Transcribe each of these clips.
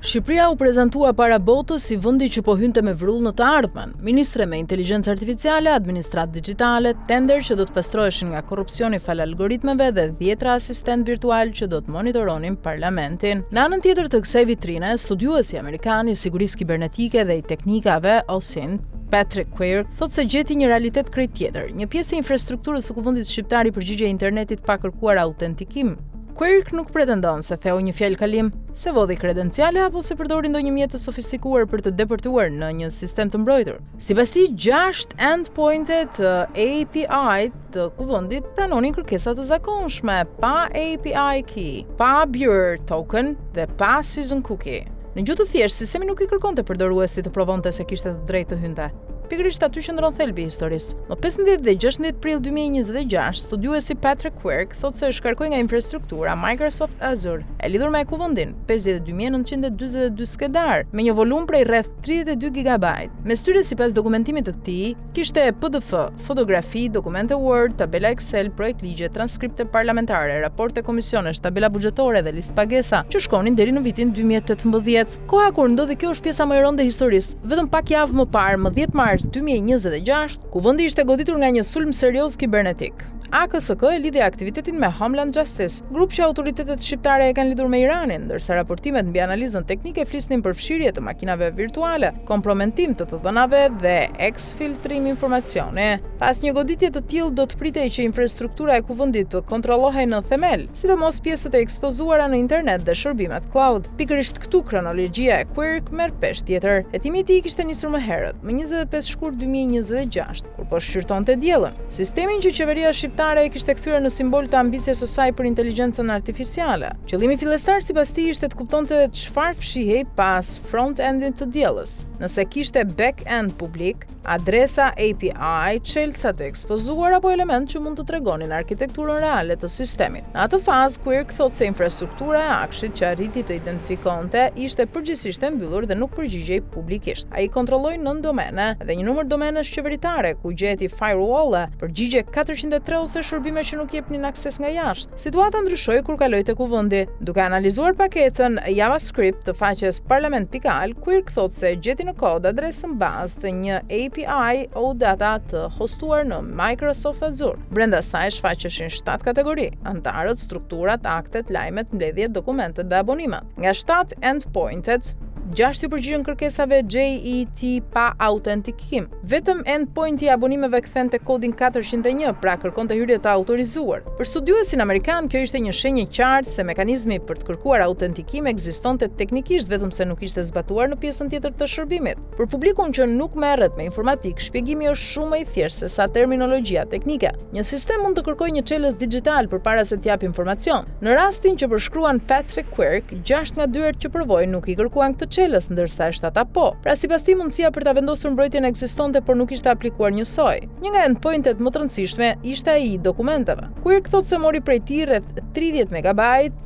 Shqipëria u prezantua para botës si vendi që po hynte me vrull në të ardhmen. Ministre me inteligjencë artificiale, administratë digjitale, tenderë që do të pastroheshin nga korrupsioni falë algoritmeve dhe dhjetra asistentë virtualë që do të monitoronin parlamentin. Në anën tjetër të kësaj vitrine, studiuesi amerikan i sigurisë kibernetike dhe i teknikave OSINT, Patrick Quirk, thotë se gjeti një realitet krejt tjetër. Një pjesë e infrastrukturës së kuvendit shqiptar i përgjigjej internetit pa kërkuar autentikim. Quirk nuk pretendon se theu një fjalëkalim, se vodhi kredenciale apo se përdori ndonjë mjet të sofistikuar për të depërtuar në një sistem të mbrojtur. Sipas tij, 6 endpointe të API të kuvendit pranonin kërkesa të zakonshme, pa API key, pa bearer token dhe pa session cookie. Në gjuhë të thjeshtë, sistemi nuk i kërkonte përdoruesit të provonte se kishte të drejtë të hynte. Pikërisht aty qëndron thelbi i historisë. Më 15 dhe 16 prill 2026, studiuesi Patrick Quirk thotë se shkarkoi nga infrastruktura Microsoft Azure, e lidhur me kuvendin, 52.942 skedarë, me një volum prej rreth 32 GB. Mes tyre, sipas dokumentimit të tij, kishte PDF, fotografi, dokumente Word, tabela Excel, projektligje, transkripte parlamentare, raporte komisionesh, tabela buxhetore dhe listëpagesa, që shkonin deri në vitin 2018. Koha kur ndodhi kjo është pjesa më e rëndë e historisë. Vetëm pak javë më parë, më 10 mars 2026, Kuvendi ishte goditur nga një sulm serioz kibernetik. AKSK e lidhi aktivitetin me Homeland Justice, grup që autoritetet shqiptare e kanë lidhur me Iranin, ndërsa raportimet mbi analizën teknike flisnin për fshirje të makinave virtuale, kompromentim të të dhënave dhe eksfiltrim informacioni. Pas një goditje të tillë do të pritej që infrastruktura e kuvendit të kontrollohej në themel, sidomos pjesët e ekspozuara në internet dhe shërbimet cloud. Pikërisht këtu kronologjia e Quirk merr peshë tjetër. Hetimi i tij kishte nisur më herët, më 25 shkurt 2026, kur po shqyrtonte Diellën, sistemin që qeveria shqiptare e kishte kthyer në simbol të ambicies së saj për inteligjencën artificiale. Qëllimi fillestar sipas tij ishte të kuptonte çfarë fshihej pas front-endit të Diellës. Nëse kishte back-end publik, adresa API, çelësa të ekspozuar apo element që mund të tregonin arkitekturën reale të sistemit. Në atë fazë, Quirk thotë se infrastruktura e AKSHI-t që arriti të identifikonte ishte përgjithsisht e mbyllur dhe nuk përgjigjej publikisht. Ai kontrolloi nëntë domene dhe një numër domenesh qeveritare ku gjeti firewall-e, përgjigje 403 ose shërbime që nuk jepnin akses nga jashtë. Situata ndryshoi kur kaloi te kuvendi. Duke analizuar paketën JavaScript të faqes parlament.al, Quirk thotë se gjeti në kod adresën bazë të një API OData të hostuar në Microsoft Azure. Brenda saj shfaqeshin 7 kategori: anëtarët, strukturat, aktet, lajmet, mbledhjet, dokumentet dhe abonimet. Nga 7 endpointet, 6 iu përgjigjën kërkesave GET pa autentikim. Vetëm endpointi i abonimeve kthente kodin 401, pra kërkonte hyrje të autorizuar. Për studiuesin amerikan, kjo ishte një shenjë e qartë se mekanizmi për të kërkuar autentikim ekzistonte teknikisht vetëm se nuk ishte zbatuar në pjesën tjetër të shërbimit. Për publikun që nuk merret me informatikë, shpjegimi është shumë më i thjeshtë se sa terminologjia teknike. Një sistem mund të kërkojë një çelës digjital përpara se të japë informacion. Në rastin që përshkruan Patrick Quirk, 6 nga dyert që provoi nuk i kërkuan këtë çelës, ndërsa e shtata po. Pra sipas tij mundësia për ta vendosur mbrojtjen ekzistonte, por nuk ishte aplikuar njësoj. Një nga endpointet më të rëndësishme ishte ai i dokumenteve. Quirk thotë se mori prej tij rreth 30 megabajt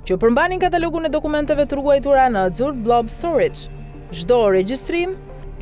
që përmbanin katalogun e dokumenteve të ruajtura në Azure Blob Storage. Çdo regjistrim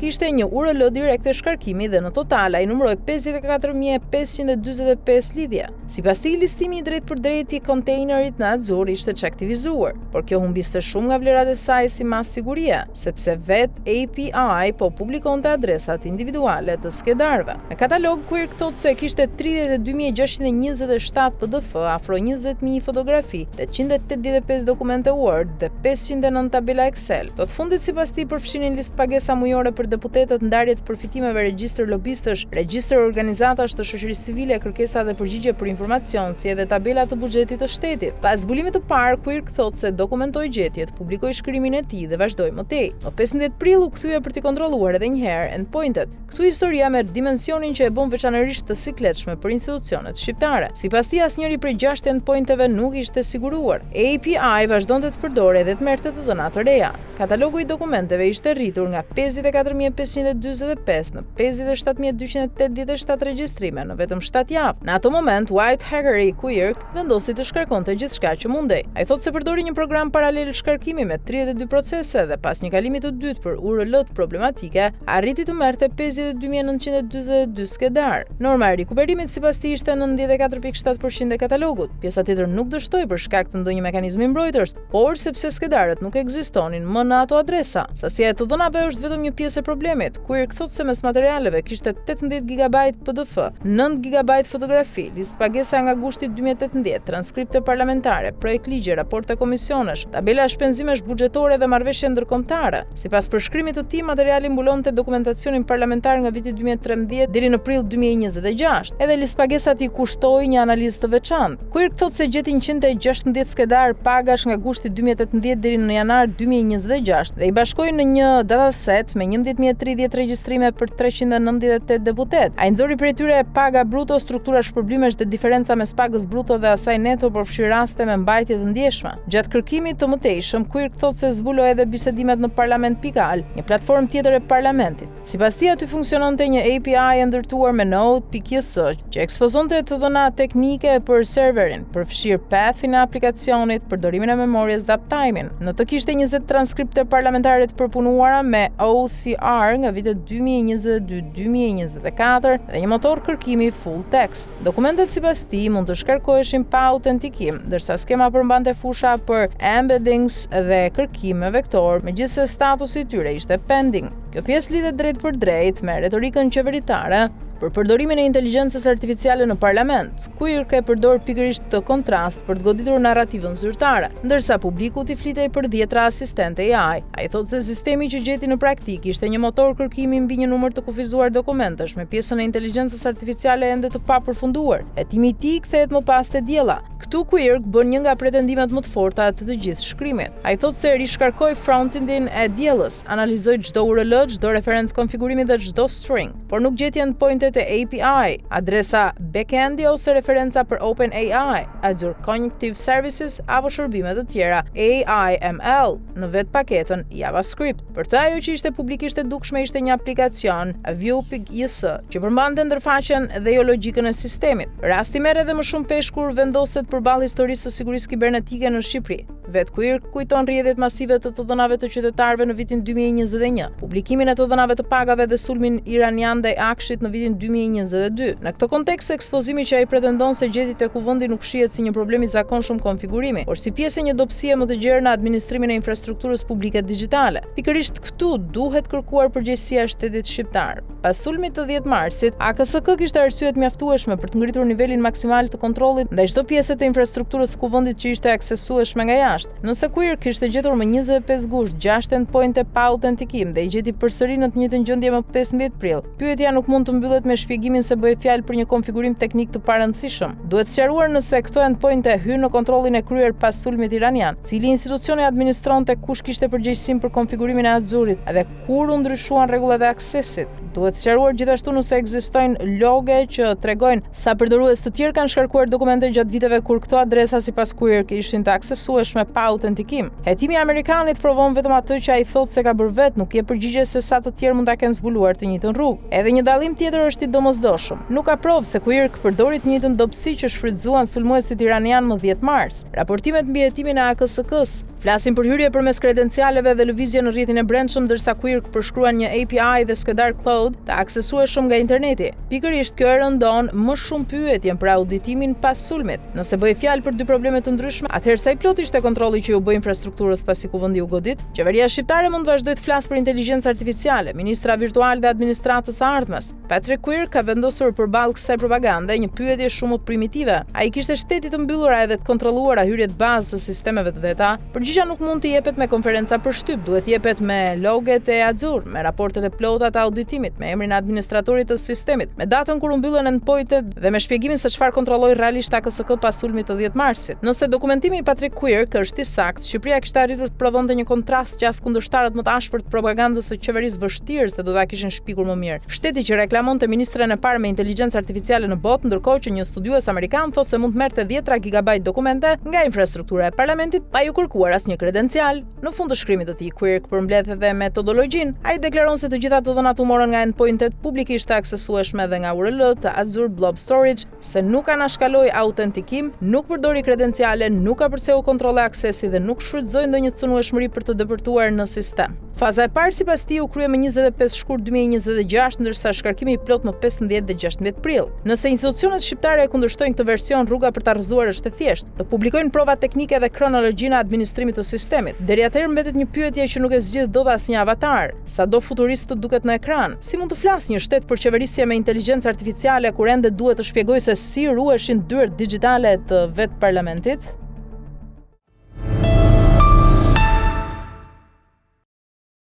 kishte një URL direkte shkarkimi dhe në total ai numëroi 54.545 lidhje. Sipas tij, listimi i drejtpërdrejtë i kontejnerit në Azure ishte çaktivizuar, por kjo humbiste shumë nga vlerat e saj si masë sigurie, sepse vetë API po publikonte adresat individuale të skedarëve. Në katalog, Quirk thotë se kishte 32.627 PDF, afro 20.000 fotografi, 885 dokumente Word dhe 509 tabela Excel. Të fundit sipas tij përfshinin listëpagesa mujore për deputetët, ndarje të përfitimeve, regjistër lobistësh, regjistër organizatash të shoqërisë civile, kërkesa dhe përgjigje për informacion, si edhe tabela të buxhetit të shtetit. Pas zbulimit të parë, Quirk thotë se dokumentoi gjetjet, publikoi shkrimin e tij dhe vazhdoi më tej. Më 15 prill u kthye për t'i kontrolluar edhe një herë endpointet. Këtu historia merr dimensionin që e bën veçanërisht të sikletshme për institucionet shqiptare. Sipas tij, asnjëri prej 6 endpointeve nuk ishte siguruar. API vazhdonte të përdorej dhe të merrte të dhëna të reja. Katalogu i dokumenteve ishte rritur nga 54.545. 2545 në 57287 regjistrime në vetëm 7 javë. Në atë moment, White Hackeri Quirk vendosi të shkarkonte gjithçka që mundej. Ai thotë se përdori një program paralel shkarkimi me 32 procese dhe pas një kalimi të dytë për URL-të problematike, arriti të merrte 52942 skedarë. Norma e rikuperimit sipas tij ishte 94.7% e katalogut. Pjesa tjetër nuk dështoi për shkak të ndonjë mekanizmi mbrojtës, por sepse skedarët nuk ekzistonin më në ato adresa. Sasia e të dhënave është vetëm një pjesë e problemit. Quirk thotë se mes materialeve kishte 18 GB PDF, 9 GB fotografi, listëpagesa nga gushti 2018, transkripte parlamentare, projektligje, raporte komisionesh, tabela shpenzimesh buxhetore dhe marrëveshje ndërkombëtare. Sipas përshkrimit të tij, materiali mbulonte dokumentacionin parlamentar nga viti 2013 deri në prill 2026. Edhe listëpagesat i kushtoi një analizë të veçantë. Quirk thotë se gjeti 116 skedarë pagash nga gushti 2018 deri në janar 2026 dhe i bashkoi në një dataset me 11030 regjistrime për 398 deputetë. Ai nxori prej tyre paga bruto, struktura shpërblimesh dhe diferenca mes pagës bruto dhe asaj neto, përfshirë raste me mbajtje të ndjeshme. Gjatë kërkimit të mëtejshëm, Quirk thotë se zbuloi edhe bisedimet në Parlament.al, një platformë tjetër e parlamentit. Sipas tij, aty funksiononte një API e ndërtuar me Node.js, që ekspozonte të dhëna teknike për serverin, përfshirë path-in e aplikacionit, përdorimin e memories dhe uptime-in. Në të kishte 20 transkripte parlamentare të përpunuara me OCR nga vitet 2022-2024 dhe një motor kërkimi full text. Dokumentet sipas tij mund të shkarkoheshin pa autentikim, ndërsa skema përmbante fusha për embeddings dhe kërkim me vektor, megjithëse statusi i tyre ishte pending. Kjo pjesë lidhet drejtpërdrejt me retorikën qeveritare për përdorimin e inteligjencës artificiale në parlament. Quirk e përdor pikërisht këtë kontrast për të goditur narrativën zyrtare, ndërsa publikut i flitej për dhjetra asistente AI. Ai thotë se sistemi që gjeti në praktikë ishte një motor kërkimi mbi një numër të kufizuar dokumentesh me pjesën e inteligjencës artificiale ende të papërfunduar. Hetimi i tij kthehet më pas te Diella. Këtu Quirk bën një nga pretendimet më të forta të të gjithë shkrimit. Ai thotë se rishkarkoi frontendin e Diellës, analizoi çdo URL, çdo referencë konfigurimi dhe çdo string, por nuk gjeti endpointet e API, adresa backendi ose referenca për OpenAI, Azure Cognitive Services apo shërbime të tjera AI/ML. në vetë paketën JavaScript. Për të ajo që ishte publikisht e dukshme ishte një aplikacion Vue.js që përmbante ndërfaqen dhe jo logjikën e sistemit. Rasti merr edhe më shumë peshë kur vendoset përballë historisë së sigurisë kibernetike në Shqipëri. Vetë Quirk kujton rrjedhjet masive të të dhënave të qytetarëve në vitin 2021, publikimin e të dhënave të pagave dhe sulmin iranian ndaj AKSHI-t në vitin 2022. Në këtë kontekst, ekspozimi që ai pretendon se gjeti te Kuvendi nuk shihet si një problem i zakonshëm konfigurimi, por si pjesë e një dobësie më të gjerë në administrimin e infrastrukturës publike digjitale. Pikërisht këtu duhet kërkuar përgjegjësia e shtetit shqiptar. Pas sulmit të 10 marsit, AKSK kishte arsye të mjaftueshme për të ngritur nivelin maksimal të kontrollit ndaj çdo pjese të infrastrukturës së Kuvendit që ishte aksesueshme nga jashtë. Nëse Quirk kishte gjetur më 25 gusht 6 endpointe pa autentikim dhe i gjeti përsëri në të njëjtën gjendje më 15 prill, Pyetja nuk mund të mbyllet me shpjegimin se bëhej fjalë për një konfigurim teknik të parëndësishëm. Duhet sqaruar nëse këto endpointe hynë në kontrollin e kryer pas sulmit iranian, cili institucion i administronte, kush kishte përgjegjësinë për konfigurimin e Azure-it dhe kur u ndryshuan rregullat e aksesit. Duhet sqaruar gjithashtu nëse ekzistojnë loge që tregojnë sa përdorues të tjerë kanë shkarkuar dokumente gjatë viteve kur këto adresa sipas Quirk ishin të aksesueshme pa autentikim. Hetimi i amerikanit provon vetëm atë që ai thotë se ka bërë vetë, nuk jep përgjigje se sa të tjerë mund ta kenë zbuluar të njëjtën rrugë. Edhe një dallim tjetër është i domosdoshëm. Nuk ka provë se Quirk përdori të njëjtën dobësi që shfrytëzuan sulmuesit iranianë më 10 mars. Raportimet mbi hetimin e AKSK-së flasin për hyrje përmes kredencialeve dhe lëvizje në rrjetin e brendshëm, ndërsa Quirk përshkruan një API dhe skedar cloud të aksesueshëm nga interneti. Pikërisht kjo e rëndon më shumë pyetjen për auditimin pas sulmit. Nëse bëhej fjalë për dy probleme të ndryshme, atëherë sa i plotë ishte kontrolli që iu bë infrastrukturës pasi Kuvendi u godit? Qeveria shqiptare mund të vazhdojë të flasë për inteligjencë artificiale, ministra virtualë dhe administratë të së ardhmes. Patrick Quirk ka vendosur përballë kësaj propagande një pyetje shumë më primitive. A i kishte shteti të mbyllura edhe të kontrolluara hyrjet bazë të sistemeve të veta? Përgjigja nuk mund të jepet me konferenca për shtyp, duhet të jepet me loget e Azure, me raportet e plota të auditimit, me emrin e administratorit të sistemit, me datën kur u mbyllën endpointet dhe me shpjegimin se çfarë kontrolloi realisht AKSK pas sulmit të 10 marsit. Nëse dokumentimi i Patrick Quirk është i saktë, Shqipëria kishte arritur të prodhonte një kontrast që as kundërshtarët më të ashpër të propagandës së qeverisë vështirë se do ta kishin shpikur më mirë. Shteti që reklamonte ministren e parë me inteligjencë artificiale në botë, ndërkohë që një studiues amerikan thotë se mund të merrte dhjetëra gigabajt dokumente nga infrastruktura e parlamentit pa iu kërkuar. asnjë kredencial. Në fund të shkrimit të tij, Quirk përmbledh edhe metodologjinë. Ai deklaron se të gjitha të dhënat u morën nga endpointet publikisht të aksesueshme dhe nga URL të Azure Blob Storage, se nuk anashkaloi autentikim, nuk përdori kredenciale, nuk kapërceu kontrolle aksesi dhe nuk shfrytëzoi ndonjë cenueshmëri për të depërtuar në sistem. Faza e parë sipas tij u krye më 25 shkurt 2026, ndërsa shkarkimi i plotë më 15 dhe 16 prill. Nëse institucionet shqiptare e kundërshtojnë këtë version, rruga për ta rrëzuar është e thjeshtë, të publikojnë provat teknike dhe kronologjinë e administrimit të sistemit. Deri atëherë mbetet një pyetje që nuk e zgjidh dot asnjë avatar, sado futurist të duket në ekran. Si mund të flasë një shtet për qeverisje me inteligjencë artificiale kur ende duhet të shpjegojë se si ruheshin dyert digjitale të vetë parlamentit?